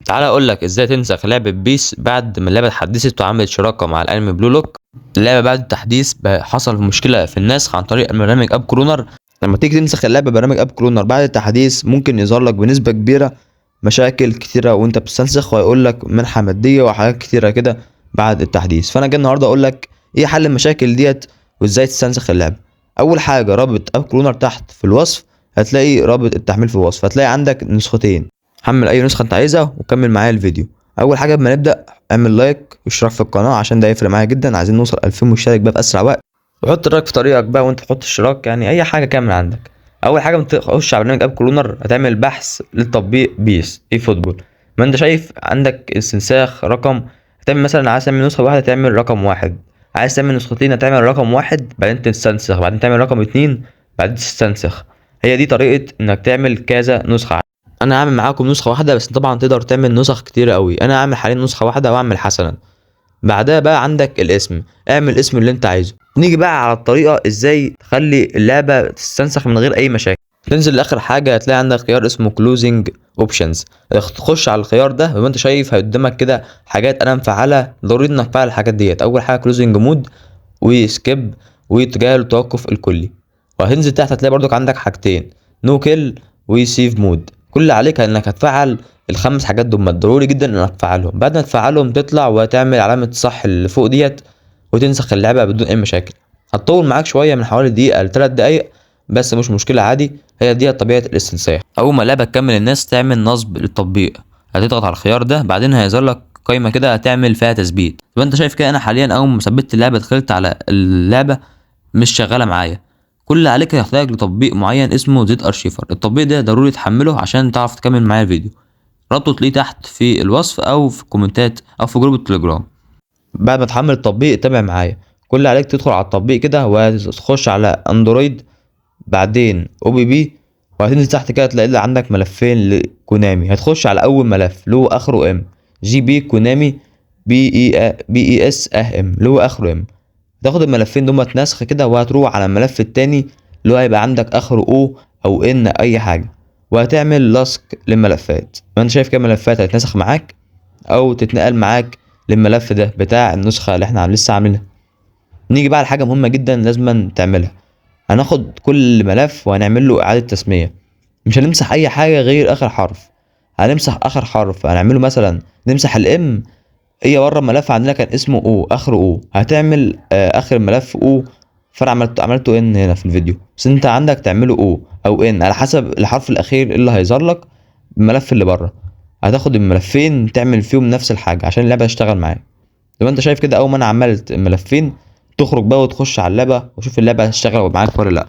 تعالى اقول لك ازاي تنسخ لعبه PES بعد ما اللعبة اتحدثت وعملت شراكة مع الانمي Blue Lock. اللعبة بعد التحديث حصل مشكلة في النسخ عن طريق برنامج App Cloner. لما تيجي تنسخ اللعبة ببرنامج App Cloner بعد التحديث ممكن يظهر لك بنسبة كبيرة مشاكل كتيرة وانت بتستنسخ، ويقول لك منحه مادية وحاجات كتيرة كده بعد التحديث. فانا جاي النهارده اقول لك ايه حل المشاكل ديت وازاي تستنسخ اللعبة. اول حاجة رابط App Cloner تحت في الوصف، هتلاقي رابط التحميل في الوصف، هتلاقي عندك نسختين، حمل اي نسخه انت عايزها وكمل معايا الفيديو. اول حاجة قبل ما نبدا اعمل like واشتراك في القناة عشان ده يفرق معايا جدا، عايزين نوصل 2000 مشترك بقى في اسرع وقت. وحط رايك في طريقك بقى وانت تحط اشتراك، يعني اي حاجة كامل عندك. اول حاجة تخش على برنامج App Cloner، هتعمل بحث للتطبيق PES eFootball. ما انت شايف عندك استنساخ رقم، هتعمل مثلا عايز تعمل نسخه واحدة تعمل رقم واحد، عايز تعمل نسختين هتعمل رقم واحد بعدين تستنسخ، بعدين تعمل رقم اتنين بعدين تستنسخ. هي دي طريقه انك تعمل كذا نسخه. انا هعمل معاكم نسخه واحدة بس، طبعا تقدر تعمل نسخ كتيرة قوي. انا هعمل حاليا نسخه واحدة واعمل حسنا. بعدها بقى عندك الاسم، اعمل الاسم اللي انت عايزه. نيجي بقى على الطريقة ازاي تخلي اللعبة تستنسخ من غير اي مشاكل. تنزل لاخر حاجة هتلاقي عندك خيار اسمه cloning options، تخش على الخيار ده. وانت انت شايف قدامك كده حاجات انا مفعلها، ضروري انك تفعل الحاجات ديت. اول حاجة cloning mode و skip وتجاهل التوقف الكلي. وهتنزل تحت هتلاقي برضك عندك حاجتين no kill و safe mode. كل اللي عليك انك هتفعل الخمس حاجات دول، ضروري جدا انك تفعلهم. بعد ما تفعلهم تطلع وتعمل علامة صح اللي فوق ديت وتنسخ اللعبة بدون اي مشاكل. هتطول معاك شوية من حوالي دقيقة ل3 دقايق بس مش مشكلة عادي، هي دي طبيعة الاستنساخ. اول ما اللعبة تكمل النسخ تعمل نصب للتطبيق، هتضغط على الخيار ده، بعدين هيظهر لك قائمة كده هتعمل فيها تثبيت. يبقى انت شايف كده انا حاليا اول ما ثبت اللعبة دخلت على اللعبة مش شغالة معايا. كل اللي عليك هيحتاج لتطبيق معين اسمه ZArchiver. التطبيق ده ضروري تحمله عشان تعرف تكمل معايا الفيديو. رابطه تلاقيه تحت في الوصف او في الكومنتات او في group التليجرام. بعد ما تحمل التطبيق تابع معايا. كل اللي عليك تدخل على التطبيق كده وتخش على Android بعدين OBB، وهتنزل تحت كده تلاقي اللي عندك ملفين لكونامي. هتخش على اول ملف اللي هو اخره M GB كونامي P E P E S اه M اللي هو اخره M. تاخد الملفين دول نسخ كده وهتروح على الملف التاني اللي هو هيبقى عندك اخره O او N اي حاجة، وهتعمل لصق للملفات. ما انت شايف كده ملفات هتتنسخ معاك او تتنقل معاك للملف ده بتاع النسخة اللي احنا لسه عاملينها. نيجي بقى لحاجة مهمة جدا لازم تعملها. هناخد كل ملف وهنعمل له اعاده تسميه، مش هنمسح اي حاجة غير اخر حرف. هنمسح اخر حرف، هنعمله مثلا نمسح ال M. هي بره الملف عندنا كان اسمه O، اخره O، هتعمل اخر الملف O. فانا عملته N هنا في الفيديو، بس انت عندك تعمله O او N على حسب الحرف الاخير اللي هيظهر لك الملف اللي بره. هتاخد الملفين تعمل فيهم نفس الحاجة عشان اللعبة تشتغل معاك. زي ما انت شايف كده اول ما انا عملت الملفين تخرج بقى وتخش على اللعبة وشوف اللعبة هتشتغل معاك ولا لا.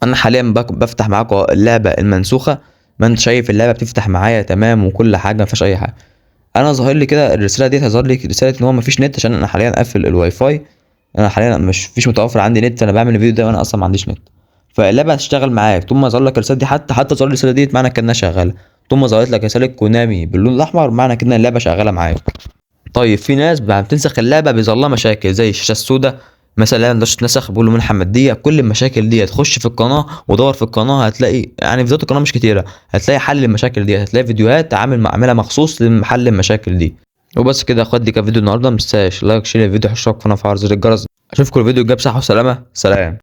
انا حاليا بفتح معاكم اللعبة المنسوخه. ما انت شايف اللعبة بتفتح معايا تمام وكل حاجة، ما فيهاش اي حاجة. انا ظاهر لي كده الرسالة دي، هتظهر لي رسالة ان هو مفيش نت عشان انا حاليا قافل الواي فاي. انا حاليا مش فيش متوفر عندي نت، انا بعمل الفيديو ده وانا اصلا ما عنديش نت. فاللعبه هتشتغل معاك طول ما ظهر لك الرسالة دي. حتى ظهر الرسالة دي معنى كانها شغالة. طول ما ظهرت لك رسالة كونامي باللون الاحمر معنى كده ان اللعبة شغالة معاك. طيب في ناس بعد بتنسخ اللعبة بيظهر لها مشاكل زي الشاشة السوداء مثلا، اللعبة ما تتنسخ، بيقولوا منحه ماديه. كل المشاكل دي تخش في القناة ودور في القناة هتلاقي، يعني فيديوهات القناة مش كتيرة، هتلاقي حل للمشاكل دي، هتلاقي فيديوهات عاملها مخصوص لحل المشاكل دي. وبس كده يا اخوات، دي كان فيديو النهارده. متنساش like share الفيديو، اشترك في القناة وفعل زر الجرس. اشوفكم الفيديو الجاي بصحة وسلامه. سلام.